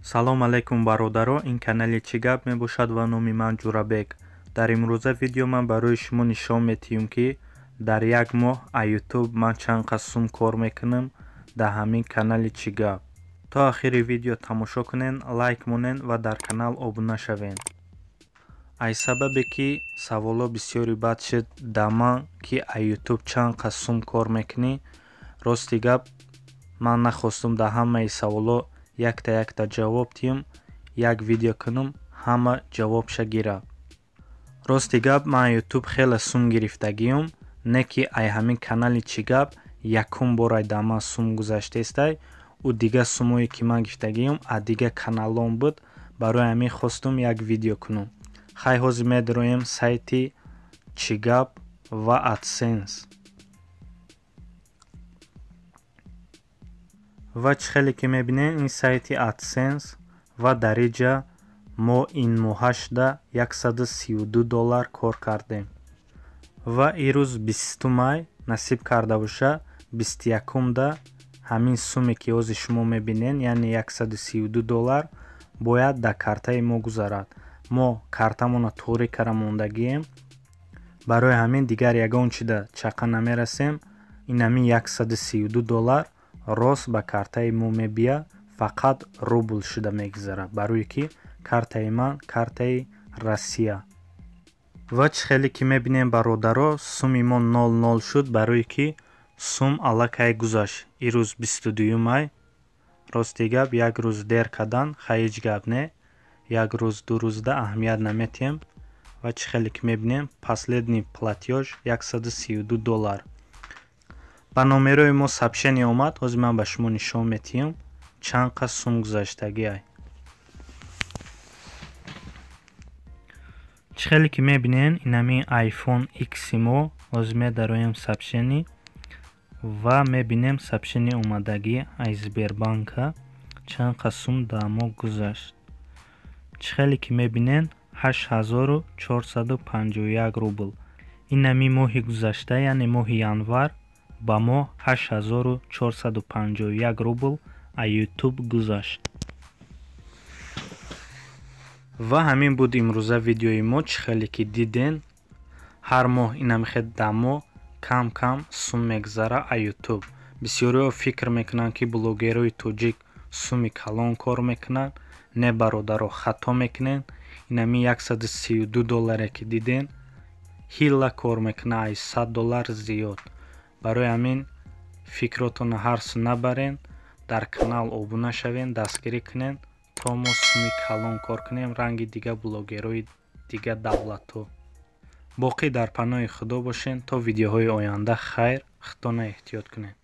Салом алейкум, бародаро! Ин канали «Чӣ гап» мебошад ва номи ман Ҷурабек. Дар имрӯза видео ман барои шумо нишон метиҳам, ки дар як моҳ а Ютуб ман чанд қад сум кор мекунам дар ҳамин канали «Чӣ гап». То ахири видео тамошо кунен, лайк монен ва дар канал обуна шавен. Ай сабабе ки саволо бисёри бад шуд да ман, ки а Ютуб чанд қад сум кор мекунӣ, рости гап, ман нахостум дар ҳамаи саволо якта якта ҷавоб диҳам, як видео кунам, ҳама ҷавобша гирад. Рости гап, ман Ютуб хеле сум гирифтагиюм, не ки ай ҳамин канали «Чӣ гап» якум бор ай дар ман сум гузаштаестай. Ӯ дига сумое ки ман гирифтагиюм, а дига каналон буд. Барои ҳамин хостум як видео кунам. Хай, ҳозир медароем сайти «Чӣ гап» ва AdSense. Ва чӣ хеле ки мебинем, ин сайти AdSense ва дар иҷа мо ин моҳашда 132 доллар кор кардем. Ва ирӯз 20 май, насиб карда боша, 21-да ҳамин суме ки ҳозир шумо мебинед, яъне 132 доллар, бояд дар картаи мо гузарад. Мо картамонро туғрӣ кара мондагием, барои ҳамин дигар ягон чида чақа намерасем. Ин ҳамин 132 доллар рост ба картаи мо мебия, фақат рубл шуда мегузарад, барое ки картаи ман картаи Россия. Ва чӣ хеле ки мебинем, бародаро, суми мо нол нол шуд, барое ки сум аллакай гузашт. Ирӯз 22 май. Рости гап, як рӯз дер кардан, хай, ҳеҷ гап не, як рӯз ду рӯзда аҳамият наметиҳем. Ва чӣ хеле ки мебинем, последний платёж 132 доллар ба номерои мо сообщение омад. Ҳозир ман ба шумо нишон метиҳам, чанд қад сум гузаштагиай. Чӣ хеле ки мебинем, инамин iPhone X мо. Ҳозир медароем сообщение ва мебинем сообщение омадагӣ аз Сбербанка, чанд қад сум дар мо гузашт. Чӣ хеле ки мебинем, 8451 рубл. Инами моҳи гузашта, яъне моҳи январ, ба мо 8451 рубл а Ютуб гузашт. Ва ҳамин буд имрӯза видеои мо. Чӣ хеле ки диден, ҳар моҳ инамихел дар мо кам кам сум мегузара а Ютуб. Бисёриҳо фикр мекунанд, ки блогерҳои тоҷик суми калон кор мекунанд. Не, бародаро, хато мекунед. Инами 132 долларе ки диден, ҳилла кор мекунад ай 100 доллар зиёд. Барои ҳамин фикротонро ҳарсу набарен, дар канал обуна шавен, дастгирӣ кунен, то мо суми калон кор кунем, ранги дига блогерҳои дига давлатҳо. Боқӣ дар паноҳи Худо бошен то видеоҳои оянда. Хайр, худтона эҳтиёт кунед.